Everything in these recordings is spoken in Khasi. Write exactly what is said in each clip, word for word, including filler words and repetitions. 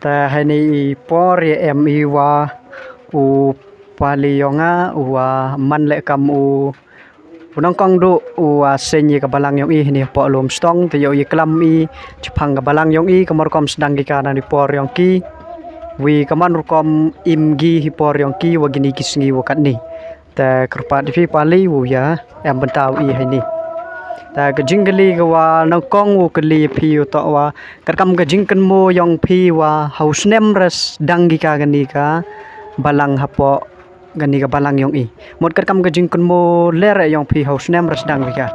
Te ha ini i por ïa em i wa u pali yong nga u wa man leh kam u u nongkong duh u wa seng ïa ka balang yong i hini hapoh Lumstong te ïoh i klam i chaphang ka balang yong i ka mar kom sdang ki ka na ni por yong ki wi ka man rukom im gi hi por yong ki wa gini ki sngi wa katni. Te kyrpad phi pali u ïa em bynta u i ha ini. Te ka jingkylli ka wa nongkong u kylli phi u toh wa katkam ka jingkynmaw yong phi wa ha u snem re sdang ki ka kani ka balang hapoh kani ka balang yong i. Mut katkam ka jingkynmaw leh re yong phi ha u snem re sdang ki ka.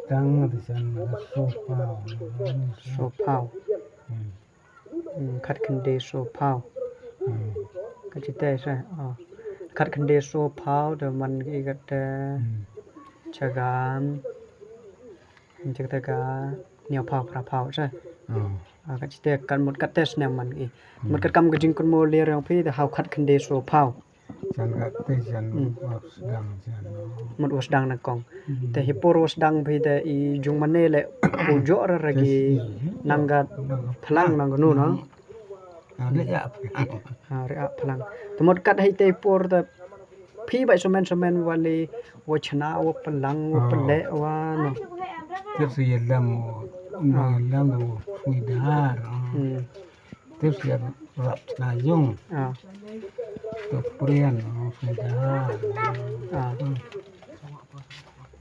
Sdang di san so pau. So pau. Hmm. Hmm, khat khyndai so pau. Hmm. Ka jite sa. Oh. Khat khyndai so pau da man ki kata. Hmm. Chagam. Jek ta ka niaw pau pra pau sa. Oh. Ah, ka jite kat mut kat tes ne man ki. Hmm. Mut kat kam ka jingkynmaw leh yong phi da hau khat khyndai so pau. Jan ka te jan Hmm. Wa sdang jan. Mut wa sdang na kong. Hmm. Te hi por wa sdang phi te i jung mane le u jok ra ra gi Tes i. Nang ka plang nang ka nu no. Ah, le ya plang. Ha, re ap plang. Te mut kat hi te por te phi bai somen somen wa le wa chna wa plang wa Ah. Pele wa no. Te si lam wa Ah. Lam wa fui dar. Hmm. Te si rap na yung. Ah. Te prian wa fui dar. Ah.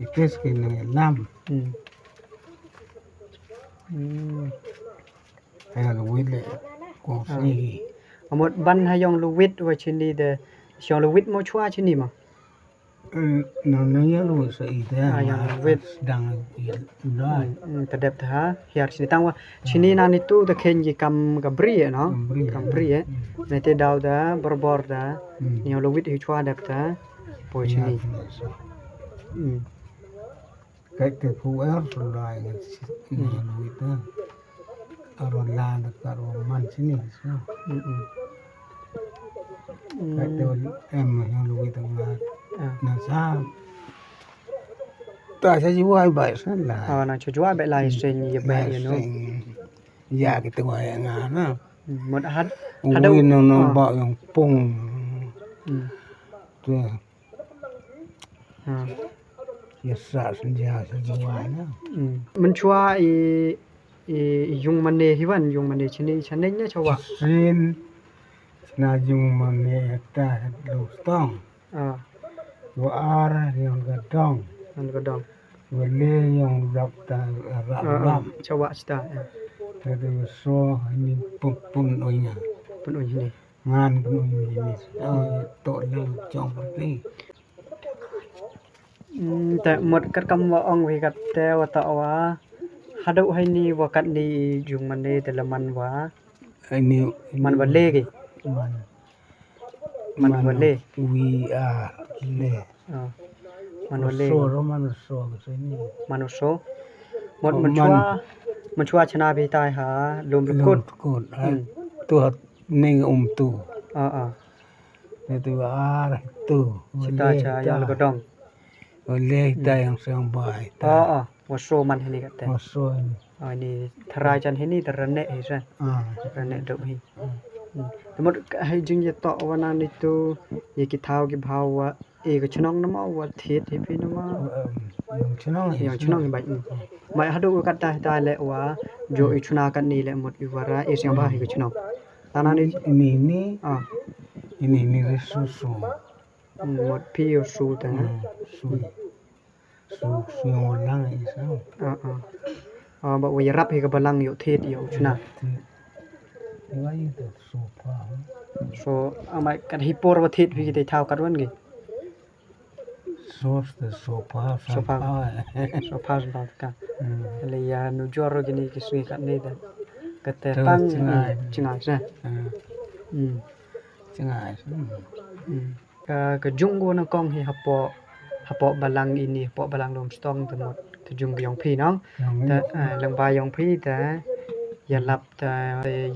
Ite si nang lam. Hmm. Hmm. Aya lwit le kong Ah. Snehi. Amut ban ha yong lwit wa chini de. Yong lwit mo chwa chini ma. Eh, no no ya lwit sa ite. Ah, yong lwit. Dang ilo. Hmm, hmm, ta dep ta ha. Hiar chini tang wa. Chini na ni tu ta khen ji kam ka bri no. Kam bri. Kam bri eh. Hmm. Ne te daw da borbor da. Hmm. Yong lwit hi chwa dep ta. Po chini. Hmm. Kai te pu er sulai ngan si ngan lui te. Aro la de karo man sini so. Mm-mm. Kai te em ngan lui te nga Ah. Na sa. Ta sa ji wai bai sa la. Ah, na chu jua be lai sen ye be ye no. Ya ki te wai nga na. Mm, mut had. Wi no no Ah. Ba yang pung. Mm. Te. Ha. Ya sa senja sa jua na. Hmm. Mynchwa i i yung mane hiwan yung mane chini chaneng ne chawa. Sin na yung mane ta Lumstong. Ah. Wa ar yung gadong. Yung gadong. Wa le yung lap ta ra Ah, ah. Lam. Chawa sta. Ya. Tadi so ni pun pun oinya. Pun oinya. Ngan pun ni ni. Oh, to lang chong pati. Hmm, te mut kat kam wa ong wi kat te wa ta wa. Hadu hai ni wa kat ni jung mane te la man wa. Ai ni Man wa le ki. Man. Man wa le. Wi a le. Oh. Man wa le. So ro man so ke sini. Man so. Mut Oh, man man. Chwa. Man chwa chana bi tai ha lum Lum kut. Kut. Hmm. Tu hat ning um tu. Ah, ah. Itu ar tu. Sita cha yang le kodong. Oleh ta yang sang bai. Ah, ah. Waso man hini kata. Waso ni. Ah, ni tharai chan hini tharane hi sa. Ah. Rane dok hi. Hmm. Te mut hai jing ye to wana ni tu ye ki thau ki bhawa. I ka chnong nama wa thied hi phi nama. Em, yang chnong hi Yang chnong hi bai. Mai hadu ka ta ta le wa jo i chuna kan ni le mut i wara i siang ba hi ka chnong. Tana ni Ini ni ah ini ni re su su. Mut phi yo su ta. Hmm, su. Su su lang i sa. Ah ah. Ah, ba wa yarap hi ka balang yo thied yo chuna. Wa i ta su pa. So amai kat hi por wa thied phi ki te thau kat wan ki. Sos de sopa Sopa. Sampa. Sopa sampa ka. Hmm. Le ya nu jor ro gini ki sui kat ni de. Kate Terus tang chingai. Chingai sa. Hmm. Hmm. Chingai. Hmm. Hmm. Ka ka jung go na kong hi hapo hapo balang ini hapo balang Lumstong te mot te jung yong phi nong. Yang Te ni. Eh, lang ba yong phi te ya lap te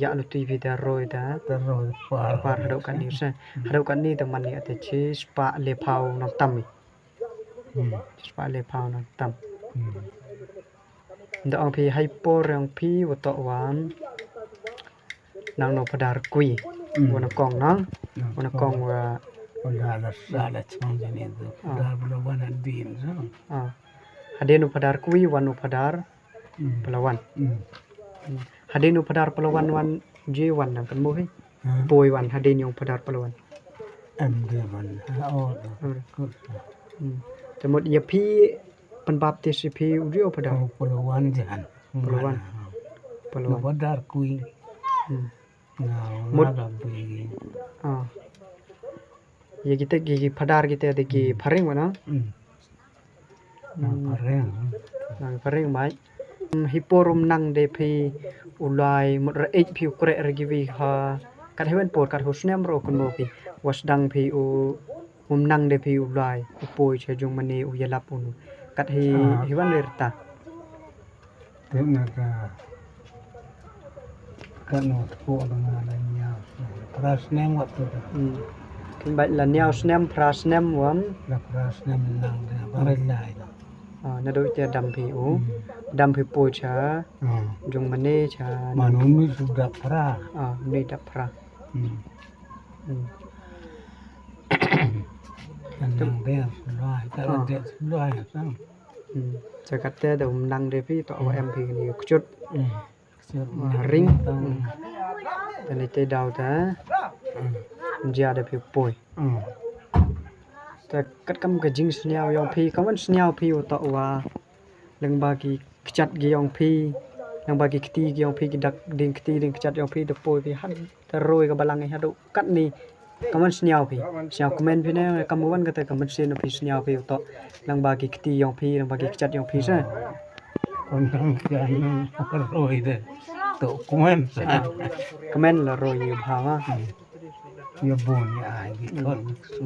ya lu tu phi te roi te. Te roi par. Par hadok kan ni sa. Hadok kan ni te man ni ate chi spa le pau nong tam ni. Hmm. Chi spa le pau nong tam. Hmm. Nda ong phi hai por yong phi wa to wan. Nang no Phadar Kwi. Hmm. Wan kong nang. Nang wan kong kong. Wa. Wan la la sa la chong jani tu. Ah. Phadar bula wan hadien sa. Ah. Hadien no Phadar Kwi, wan no Phadar. Hmm. Palawan. Hmm. Hmm. Hadien no Phadar Palawan wan je wan nang kan mo hi. Hmm. Poi wan hadien yong Phadar Palawan. Em de wan. Oh, hmm. Good. Hmm. Te mut ya phi pynbaptis phi u dio Phadar. Oh, Palawan jan. Palawan. Palawan. No Phadar Kwi. Hmm. Mut. Ah. Ye kite ki, ki Phadar kite de ki phareng wana. Hmm. Nang phareng. Nang phareng mai. Hmm, hi por um nang de phi u lai mut re ej phi u kre re ki wi ha. Kat hewen por kat hu snem ro kun mo phi. Was dang phi u um nang de phi u lai. U poi cha jong mane u yalap un. Kat hi, ah. Hi wan re ta. Tip na ka, ka no tpo da nga la niaw snem. Phra snem wat tu da. Hmm. Kin bait la niaw snem, phra snem wan. La phra snem nang da, ba re lai da. Ah, na do te dam phi u. Hmm. Dam phi po cha. Hmm. Jong mane cha. Manu mi su da phra. Ah, mi da phra. Hmm. Hmm. Nang de su lai, ka la de su lai sang. Hmm. Sa kate da um nang de phi to wa em phi ni kchut. Hmm. Kchut. Wa ring. Hmm. Tani te dau ta. Hmm. Jia de phi poi. Hmm. Ta kat kam ka jingsniaw yong phi, kam wan sniaw phi u to wa. Lang ba ki kchat ki yong phi. Lang ba ki kti ki yong phi ki dak ding kti ding kchat yong phi de poi phi han. Ta roi ka balang ha do kat ni. Kam wan sniaw phi. Sniaw kmen phi ne kam wan kata kam wan sniaw phi sniaw phi u to. Lang ba ki kti yong phi, lang ba ki kchat yong phi sa. Kon kam kya na roi de. To kmen sa. Ah, kmen la roi yu bha ma. Hmm. Ya bon ya ai ki kon su.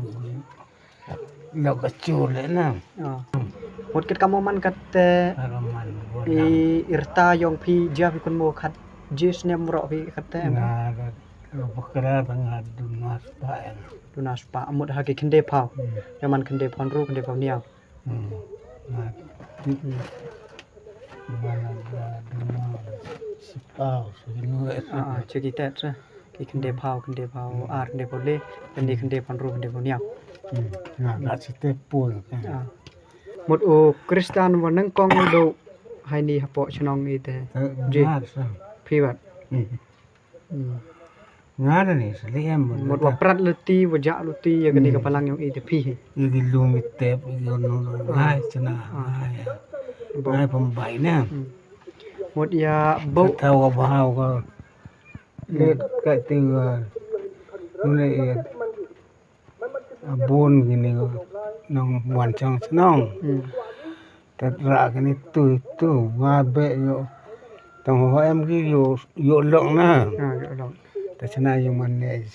Lo ka chule na. Ah. Mut kat kam man kat te. Ara man bon. I irta yong phi ja phi kun mo kat ji snem ro phi kat te. Nga da bakra da nga dunas pa en. Dunas pa mut ha ki khynde phaw. Hmm. Ya man khynde phaw ru khynde phaw niaw. Hmm. Nga. Hmm. Nga da dunas pa sinu. Ah, ah, cheki tet sa. Ki khynde phaw, khynde phaw ar, khynde phaw le, khynde, khynde phaw ru, khynde phaw niaw. Hmm. Nga, nga site pul. Ah. Mut u Kristan wa nang kong do hai ni hapoh chnong i te. Eh, ji. Nga sa. Phi wat. Hmm. Hmm. Nga da ni sa le em. Mut wa prat luti, wa ja luti, ya kani ka palang yong i te phi. I di lum i tep, i di no, no, ngai chna. Ah. Ngai, ya. Bo. Ngai pambai na. Hmm. Mut ya bo. Sa thaw wa bahau ka. Hmm. Leit ka ti wa. Mune ya. Abun kini nong wan chang chnong. Hmm. Tat ra kini tu tu nga be yo. Tang ho em ki yo yo lok na. Ah, yo lok. Ta chna yo man ne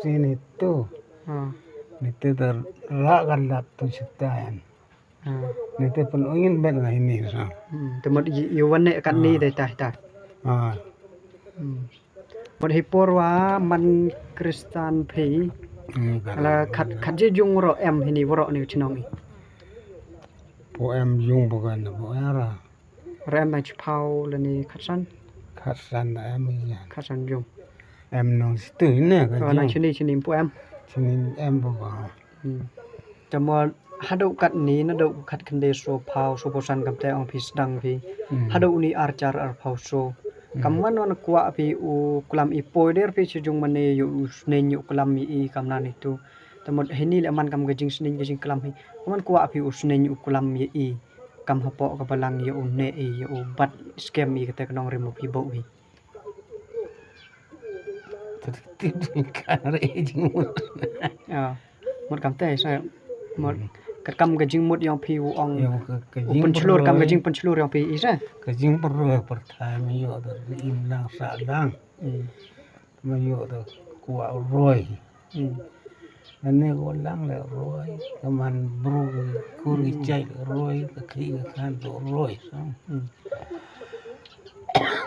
sini tu. Ah. Ni te ta ra kan lap tu sitan. Hmm. Ni te pun ungin bet ngai ni sa. Hmm. Te mut i, i wan ne kat ni. Ah. Dei ta ta. Ah. Hmm. Mut hi por wa man Kristan phi. Hmm, ala kat, kat ji jung ro em hi ni ro ni chnong i. Po em jung bukan po era. Ro em na chipau la ni khatsan. Khatsan em ya. Khatsan jung. Em nong situ ne ka. Oh, na jung. Chini, chini po em. Chini em bukan. Hmm. Te mo haduh kat ni, naduh kat khynde so phaw, so phaw san kam te ong phi sdang phi. Hmm. Haduh ni ar char ar phaw so. Hmm. Kam wan wan kwah phi u klam i poi der phi shu jung mane yu u sneng yu klam i kam na ni tu. Te mo hini le man kam ka jingsneng ka jingklam hi. Kam wan kwah phi u sneng u klam i kam hapoh ka balang yu u ne i yu u bat skem i kate ka nong rim u phi bau hi. Tip kan re jingmut. Ah, mut kam te sa mut. Hmm. Kat kam ka jingmut yong phi u ong. Yong ka, ka u jing pynchlur kam ka jing pynchlur yong phi i sa. Ka jing pyrthai me yo da im lang sa lang. Hmm. Me yo da kwah roi. Hmm. Ane ko lang le roi, ka man bru ki kur ki chai le roi, ka khri ka khan to roi sa. Hmm.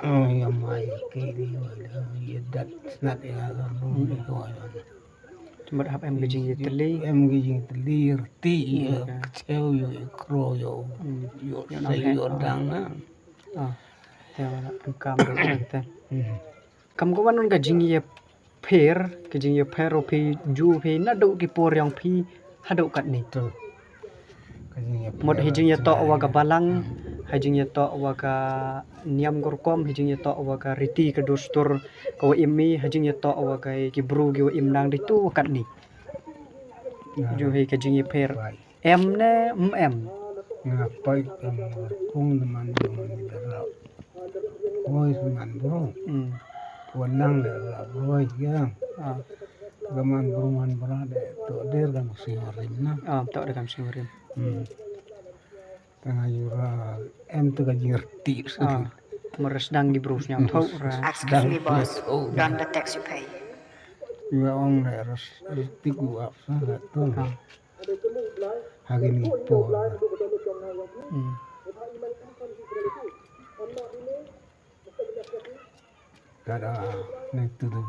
Oh, ya mai ke ni wa le, ya dat snat ya ka bru ni ko. Te mut hap em ka jingïatylli. Em ka jingïatylli, rti, ya ka chew, ya kro, ya. Hmm. Ya sai, ya dang na. Ah. Te em kam ro te. Hmm. Kam ka wan ka jingïapher, ka jingïapher u phi ju phi naduh ki por ïong phi haduh katni. Mut hi jingïatoh wa ka balang, hi jingïatoh wa ka niam ka rukom, hi jingïatoh wa ka riti ka dustur ka wa im mi, hi jingïatoh wa ka ki bru ki wa im nang ditu wa katni. Ju hi ka jingïapher. Em ne em em. Nga pai em kung de man bru ni de rap. Oi su man bru. Hmm. Puan lang de rap oi ya. Ah. Ga man bru man bra de to der ga musim rim na. Ah, to der ga musim rim. Hmm. Tanga yura em tu ga jingirti. Ah. Meres dang di bru snyang thok ra. Excuse me, boss. Done the tax you pay. Yura ong de res tik u ap sa ga tu. Ah. Hagin ni por. Hmm. Kada nai tu tu.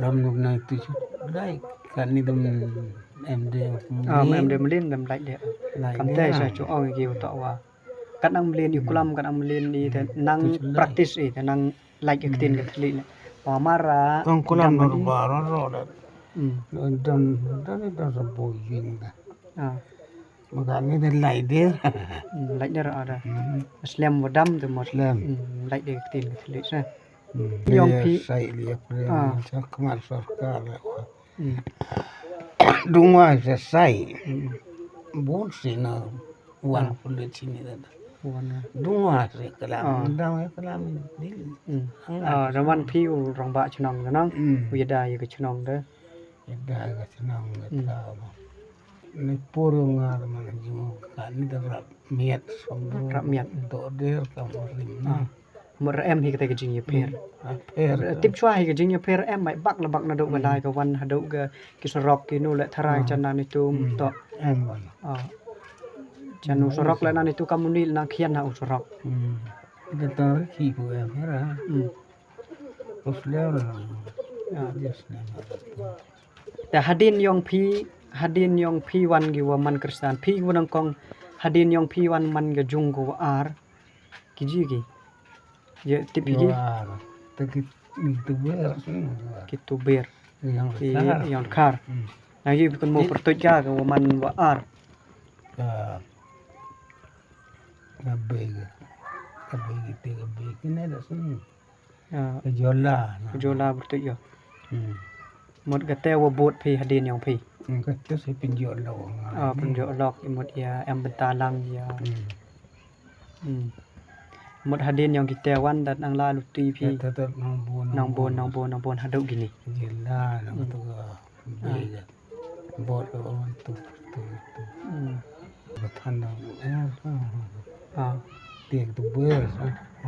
Ram nuk nai tu chu. Dai kan ni dum em de. Ah, em de melin dum lai de. Kam te sa chu ong ki u to wa. Kan ang melin i kulam, kan ang melin i te nang practice i te nang like ka ktien ka thli ne. Pa mara tong kulam dam ro ba ro ro da. Hmm. Don don don sa bo yin da. Ah. Maka ni da like de. Hmm, like de ra da. Hmm. Slem wa dam te mo slem. Hmm, like de ka ktien ka thli sa. Hmm. Ïong phi sai li ya pre sa kmar sarkar le. Hmm. Dungwa sa sai. Hmm. Bun sina wan pulit sini da. Wan. Dungwa sa kalam. Ah. Dungwa kalam ni. Hmm. Ah, da wan phi u rangbah chnong da nang. Hmm. U yada ya ka chnong da. Yada ya ka chnong da. Hmm. Ni pur nga da man ju ka ni da rap miat som. Rap miat. Do der ka mo rim na. Hmm. Mut ra em hi kata ka jingïapher. Hmm. Pher. Tip chwa hi ka jingïapher em mai bak la bak naduh ka lai ka wan haduh ka ki surok ki nu le tharai chan na ni tu to. Em wan. Ah. Chan u surok le na ni tu ka muni le na khian na u surok. Hmm. Kita tar ki ku em ra. Hmm. Us le ra. Ah. Yes, ne. Ta hadin ïong phi, hadin ïong phi wan ki wa man Kristan. Phi wa nang kong hadin ïong phi wan man ka jung ko wa ar. Ki ji ki. Ye tip ki ji. Wa, te ki, ki tuber. Ki tuber. Ïong dkhar. Ïong dkhar. Hmm. Na ji kon mo pertuit ka, ka wa man wa ar. Ka, ka beg. Ka beg te ka beg ne da sun. Ah. Ka jola. Ka jola pertuit yo. Hmm. Mut kata wa bud phi hadin ïong phi. Hmm, kata si pynjot lok. Ah, pynjot lok, mut ya em bynta lang ya. Hmm. Hmm. Mut hadin ïong kita wan dat nang la luti phi. Nang bon, nang bon, nang bon, nang bon haduh kini. Jila, nang tu ka bega. Bot ka on tu, tu, tu. Hmm. Bathan nang, eh, ah. Ti tu ber,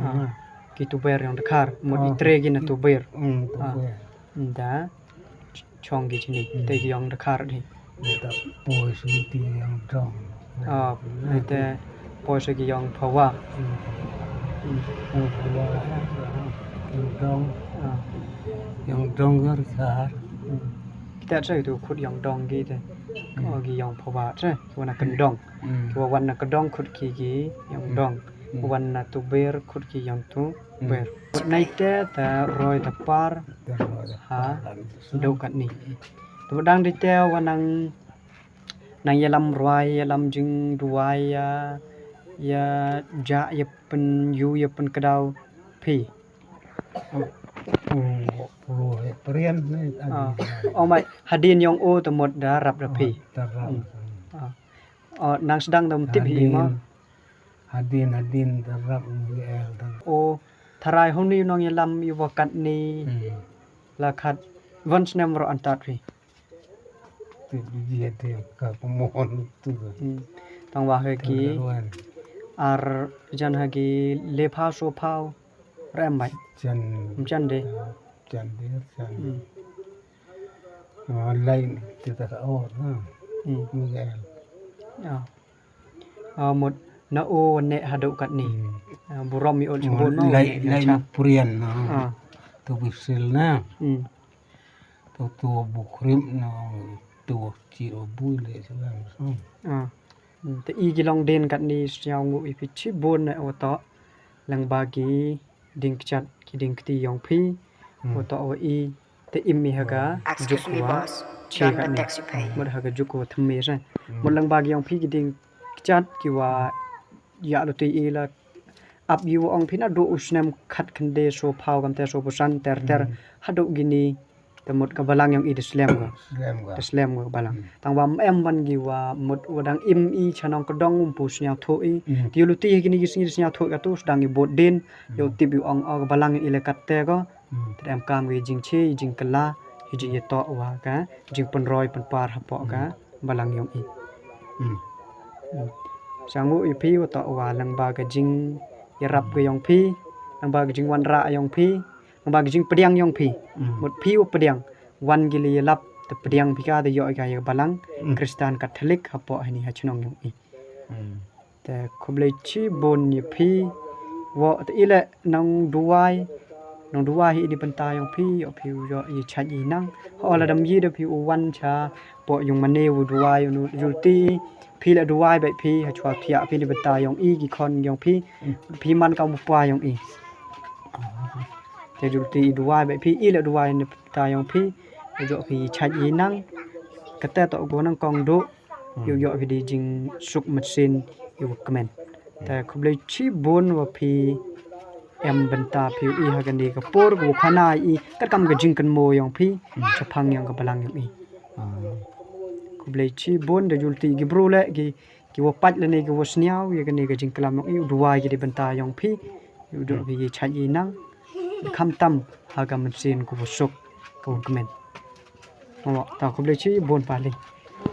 ah. Ki tuber ïong dkhar, mut i tre ki na tuber. Hmm, tuber. Da. Chong ki chini, te ki ïong dkhar di. Te poi su ki ïong dong. Ah, te poi su ki ïong phawa. Ïong phawa, ïong dong. Ah. Ïong dong ïong dkhar. Kita sa tu khut ïong dong ki te. Oh, ki ïong phawa sa, ki wan na kyndong. Ki wan na kyndong khut ki ki ïong dong. Wan na tuber khut ki ïong tuber. Nai te ta roi ta par. Ha, dok kat ni. Te dang di te wa nang, nang ïalam rwai, ïalam jingduwai, ïa, ïa ja, ïa pynïu, ïa pynkdaw phi. Oh, oh, eh, prian ni. Ah. Oh, mai, hadin ïong o te mut da rap da phi. Oh, da rap. Hmm. Ah. Oh, nang sdang da mtip hi mo. Hadin, hadin da rap ngi el da. O tharai huni nong ïalam ïa wa kat ni. Hmm. La kat wan snem ro antat phi. Te bi ji te ka kumon tu. Hmm. Tang wa he ki ar jan ha ki le pha so pha rem bai. Jan. Jan de. Jan de jan. Hmm. Ah, lai te ta o na. Hmm. Ngi el. Ah. Ah, mut na o ne haduh kat ni. Hmm. Ah, burom i ot sibun mo. Lai, lai na prian na. Ah. Tu bisil na. Hmm. Tu, tu bukrim na. Tu chi o bui le salam so. Ah. Hmm. Te i ki long den kat ni siaw ngu i pi chibun na o to. Lang ba ki dieng kjat ki dieng kti yong phi. Hmm. Wa toh wa i te im i ha ka juk wa che katne. Mut ha ka juk wa thymme sa. Hmm. Mut lang ba ki yong phi ki dieng kjat ki wa ya luti i la ap i wa ong phi na du u snem khat khynde so phaw kam te so pusan ter ter. Hmm. Haduh kini te mut ka balang yong i da slem ka. Slem ka. Da slem ka balang. Hmm. Tang wa em ban ki wa mut wa dang im i cha nongkyndong um pu sniawthuh i. Hmm. Te yoh luti kini ki sngi da sniawthuh ka tu sdang i bud din. Hmm. Yoh tip i ong o ka balang yong i le kat te ko. Hmm. Te em kam ki jingche, jingkylla, jingtoh wa ka jingpynroi pynpar hapoh ka balang yong i. Hmm. Hmm. Sa ngu i phi wa toh wa lang ba ka jingyarap ka yong phi, lang ba ka jingwanrah yong phi, lang ba ka jingpdiang yong phi. Hmm. Mut phi wa pdiang, wan ki li yalap, te pdiang phi ka te yoh i ka ya ka balang, hmm, Khristan Katholik hapoh hani ha chnong yong i. Hmm. Te khublei chibun ya phi. Wa te i le nong duwai. Nong duwai hi i di bynta yong phi, yoh phi u yoh i chait i nang. Ho la dam yi da phi u wan cha. Po yung mane u duwai u julti. Phi le duwai bai phi, ha chwa phi ya phi di bynta yong i ki khon yong phi. Phi man ka mu pa yong i. Te julti i duwai bai phi, i le duwai di bynta yong phi. U yoh phi i chait i nang. Kata to go nang kong du. Hmm. Yoh yoh phi di jingsuk mynsiem i wa kmen. Te khublei chibun wa phi em bynta phi i ha kani ka por ko khana i kat kam ka jingkynmo yong phi. Hmm. Chaphang yong ka balang yong i. Hmm. Khublei chibun da julti ki bru le ki, ki wa pait le ne ki wa sniaw ya kani ka jingklam yong i u duwai ki di bynta yong phi. Yoh yoh phi i chait i nang. Kham tam ha ka mynsiem ko wa suk ko wa kmen. Mo, ta khublei chibun pali.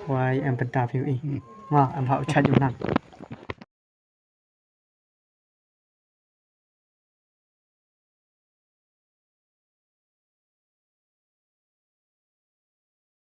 Wai em bynta phi i. Hmm. Ma, em ha u chait u nang.